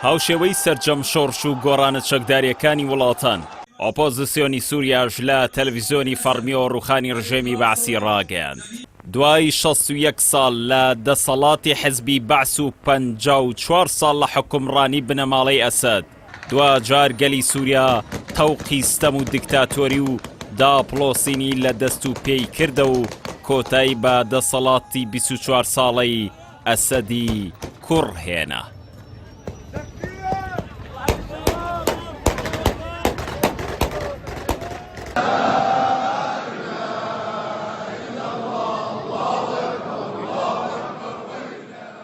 هاوشێوەی سەرجەم شۆڕش و گۆڕانە چەکدارییەکانی وڵاتان، ئۆپۆزسیۆنی سووریاش لە تەلەفیزیۆنی فەڕمییەوە ڕووخانی ڕژێمی بەعسی ڕاگەیاند. دوای 61 ساڵ لە دەسەڵاتی حزبی بەعس و 54 ساڵ لە حوکمڕانی بنەماڵەی ئەسەد، دواجار گەلی سووریا تەوقی ستەم و دیکتاتۆری و داپڵۆسینی لە دەست و پێی کردەوە و کۆتایی بە دەسەڵاتی 24 ساڵەی ئەسەدی کوڕ هێنا.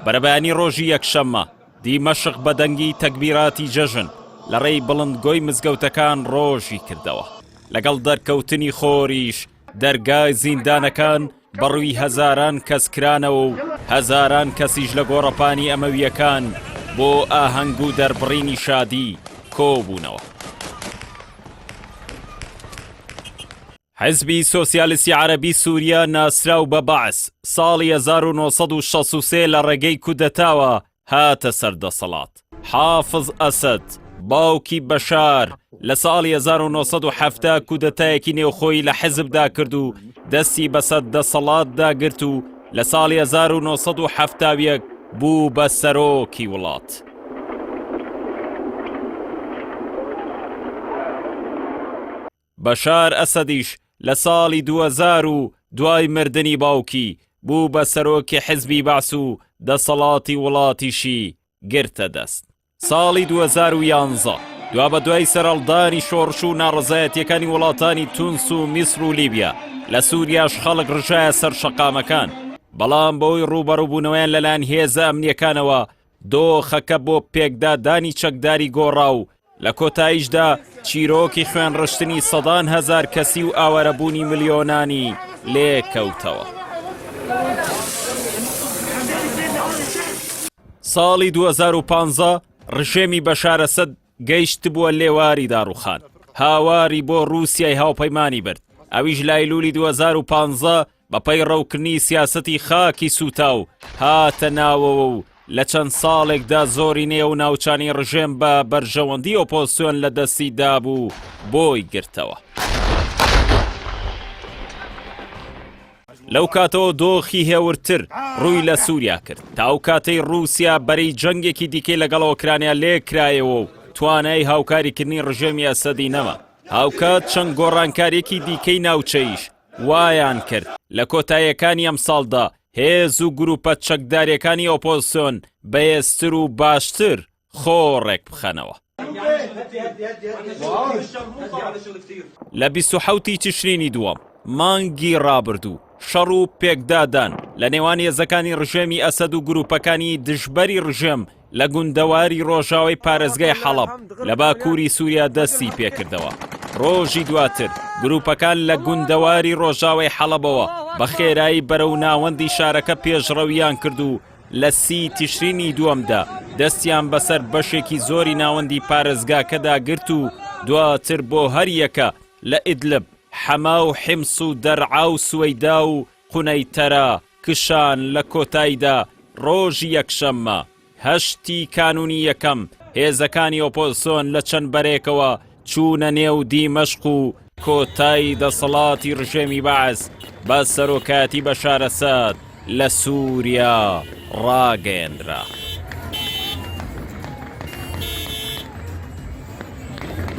بەرەبەیانی ڕۆژی یەکشەممە، دیمەشق بە دەنگی تەکبیراتی جەژن لە ڕێی بڵندگۆی مزگەوتەکان ڕۆژی کردەوە. لەگەڵ دەرکەوتنی خۆریش دەرگای زیندانەکان بەڕووی هەزاران کەس کرانەوە و هەزاران کەسیش لە گۆڕەپانی ئەمەوییەکان بۆ ئاهەنگ و دەربڕینی شادی کۆبوونەوە. حزبی سۆسیالیستی عەرەبی سووریا ناسراو بە بەعس ساڵی 1963 لە ڕێگەی کودەتاوە هاتە سەر دەسەڵات. حافز ئەسەد، باوکی بەشار، لە ساڵی 1970 کودەتایەکی نێوخۆیی لە حزبدا کرد و دەستی بەسەر دەسەڵاتدا گرت و لە ساڵی 1971 بوو بە سەرۆکی وڵات. بەشار ئەسەدیش لە ساڵی 2000 و دوای مردنی باوکی بوو بە سەرۆکی حزبی بەعس و دەسەڵاتی وڵاتیشی گرتە دەست. ساڵی 2011 دوابەدوای سەرهەڵدانی شۆڕش و ناڕەزایەتیەکانی وڵاتانی تونس و میسر و لیبیا، لە سوریاش خەڵک ڕژایە سەر شەقامەکان، بەڵام بەهۆی ڕووبەڕووبوونەوەیان لەلایەن هێزە ئەمنیەکانەوە دۆخەکە بۆ پێکدادانی چەکداری گۆڕا و لە کۆتاییشدا چیرۆکی خوێنڕشتنی سەدان هەزار کەسی و ئاوارەبوونی ملیۆنانی لێکەوتەوە. ساڵی 2015 ڕژێمی بەشار ئەسەد گەیشتبووە لێواری داڕوخان، هاواری بۆ ڕووسیای هاوپەیمانی برد، ئەویش لە ئەیلولی 2015 بە پەیڕەوکردنی سیاسەتی خاکی سووتاو هاتە ناوەوە و لە چەند ساڵێکدا زۆرینەی ئەو ناوچانەی ڕژێم بە بەرژەوەندی ئۆپۆزسیۆن لە دەستی دابوو بۆی گرتەوە. لەو کاتەوە دۆخی هێورتر ڕووی لە سووریا کرد تا ئەو کاتەی ڕووسیا بەرەی جەنگێکی دیکەی لەگەڵ ئۆکرانیا لێکرایەوە و توانای هاوکاریکردنی ڕژێمی ئەسەدی نەما. هاوکات چەند گۆڕانکارییەکی دیکەی ناوچەییش وایان کرد لە کۆتاییەکانی ئەمساڵدا هێز و گروپە چەکدارییەکانی ئۆپۆزسیۆن بەهێزتر و باشتر خۆ ڕێکبخەنەوە. لە 27 ی تشرینی دووەم، مانگی ڕابردوو، شەڕ و پێکدادان لە نێوان هێزەکانی ڕژێمی ئەسەد و گروپەکانی دژبەری ڕژێم لە گوندەواری ڕۆژاوای پارێزگای حەڵەب لە باکووری سووریا دەستی پێکردەوە. ڕۆژی دواتر گروپەکان لە گوندەواری ڕۆژاوای حەڵەبەوە بە خێرایی بەرەو ناوەندی شارەکە پێشڕەویان کرد و لە سی تشرینی دووەمدا دەستیان بەسەر بەشێکی زۆری ناوەندی پارێزگاکەدا گرت و دواتر بۆ هەریەکە لە ئیدلب، حەما و حیمس و دەرعا و سوەیدا و قونەیتەرە کشان لە کۆتاییدا ڕۆژی یەکشەممە هەشتی کانوونی یەکەم هێزەکانی ئۆپۆزسۆن لە چەند بەرەیەکەوە چوونە نێو دیمەشق و کۆتای دەسەڵاتی ڕژێمی بەعس بە سەرۆکایەتی بەشار ئەسەد لە سووریا ڕاگەیەندرا.